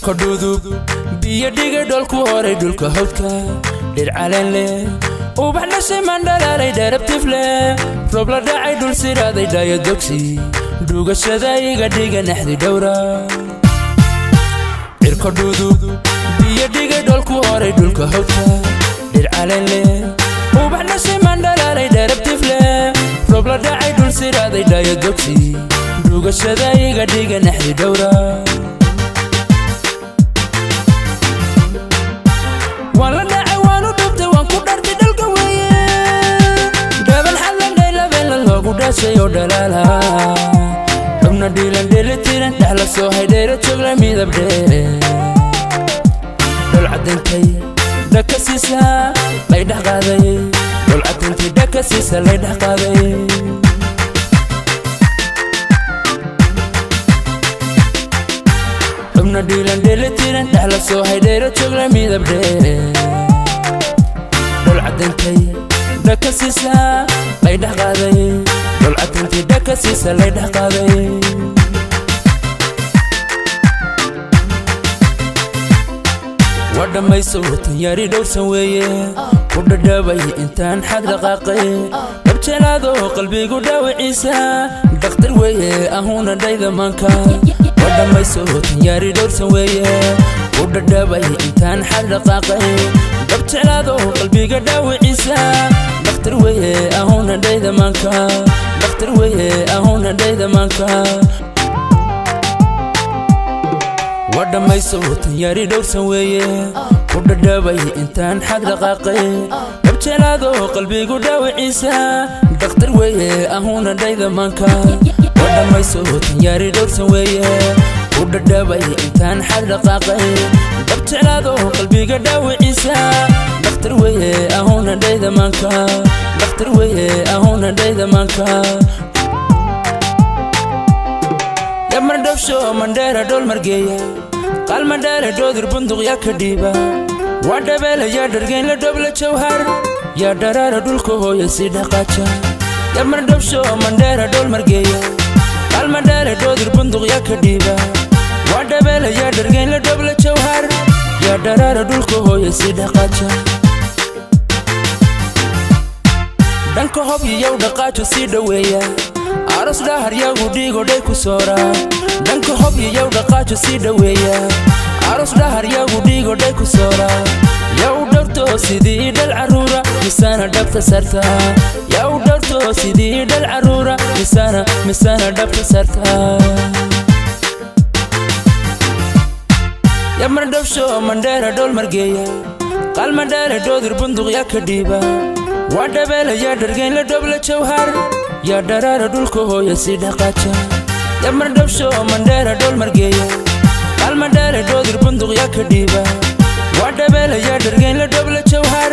Cirka dhudub biyo dhigay dholku horay dhulka hawdka dhir caleen leh ubax dhashay mandhalaalay dherabtif leh roob la dhacay dhul siraaday dhayo dogsi dhugashada iga dhiga naxdi dhowra. Cirka dhudub biyo dhigay dholku horay dhulka hawdka dhir caleen leh ubax dhashay mandhalaalay dherabtif leh roob la dhacay dhul siraaday dhayo dogsi dhugashada iga dhiga naxdi dhowra. Waan la dhacay waanu dhubtay waan ku dhartay dhalka weeye dhaban xallandhay labeela loogu dhashay oo dhalaala xubna dhiilan dheelitiran dhex la soo haydheera joogla midab dheere dhol cadintay dhaka siisa lay dhex qaaday dhol cadintay dhaka siisa lay dhex qaaday. Xubna dhiilan dheelitiran dhex la soo haydheera joogla midab dheere dhol cadintay dhaka siisa lay dhex qaaday dhol cadintay dhaka siisa lay dhex qaaday. Waa dhammayso tanyari dhowrsan weeye ku dhadhabay intaan xad dhaqaaqay dhabjelaado qalbigu dhaawiciisa dhakhtar weeye ahuna dhayda maanka. Waa dhammayso tanyari dhowrsan weeye ku dhadhabay intaan xad dhaqaaqay dhabjelaado qalbiga dhaawiciisa dhakhtar weeye ahuna dhayda maanka dhakhtar weeye ahuna dhayda maanka. Waa dhammayso tanyari dhowrsan weeye ku dhadhabay intaan xad dhaqaaqay dhabjelaado qalbigu dhaawiciisa dhakhtar weeye ahuna dhayda maanka. Waa dhammayso tanyari dhowrsan weeye ku dhadhabay intaan xad dhaqaaqay dhabjelaado qalbiga dhaawiciisa dhakhtar weeye ahuna dhayda maanka dhakhtar weeye ahuna dhayda maanka. Yamar dhowsho mandheera dhool margeeya qaalmadhaale dhoodir bunduq yaa ka dhiiba waa dhabeela yaa dhargeyn la dhobla jawhar yaa dharaara dhulka hooya sii dhaqaaja. Yamar dhowsho mandheera dhool margeeya qaalmadhaale dhoodir bunduq yaa ka dhiiba waa dhabeela yaa dhargeyn la dhobla jawhar yaa dharaara dhulka hooya sii dhaqaaja. Dhanka hob iyow dhaqaajo sii dhoweeya aros dhahar yagu dhiigo dhay ku soora dhanka hob iyow dhaqaajo sii dhoweeya aros dhahar yagu dhiigo dhay ku soora yaa u dhowrto sidii dhal carruura misana dhabta sarta yaa u dhowrto sidii dhal carruura misana misana dhabta sarta. Yamar dhowsho mandheera dhool margeeya qaalmadhaale dhoodir bunduq yaa ka dhiiba waa dhabeela yaa dhargeyn la dhobla jawhar yaa dharaara dhulka hooya sii dhaqaaja. Yamar dhowsho mandheera dhool margeeya qaalmadhaale dhoodir bunduq yaa ka dhiiba waa dhabeela yaa dhargeyn la dhobla jawhar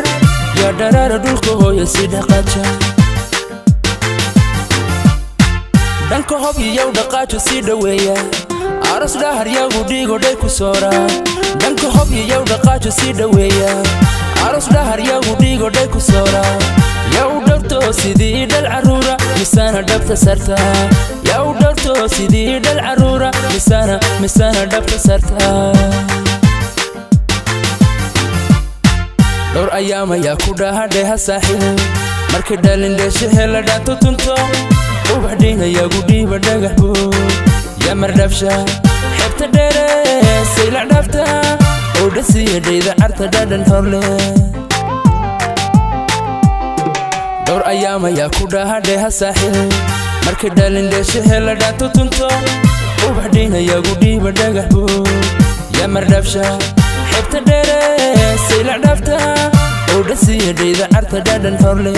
yaa dharaara dhulka hooya sii dhaqaaja. Dhanka hob iyow dhaqaajo sii dhoweeya aros dhahar yagu dhiigo dhay ku soora dhanka hob iyow dhaqaajo sii dhoweeya aros dhahar yagu dhiigo dhay ku soora yaa u dhowrto sidii dhal carruura misana dhabta sarta yaa u dhowrto sidii dhal carruura misana misana dhabta sarta. Dhowr ayaam ayaa ku dhahadheha saaxiib markay dhalin dheeshe hela dhaanto tunto ubax dhiinayagu dhiiba dhagax buu yamar dhabsha xebta dheere saylac dhaafta oo dhasiya dhayda carta dhadhan horle. Dhowr ayaam ayaa ku dhahadheha saaxiib markay dhalin dheeshe hela dhaanto tunto ubax dhiinayagu dhiiba dhagax buu yamar dhabsha xebta dheere saylac dhaafta oo dhasiya dhayda carta dhadhan horle.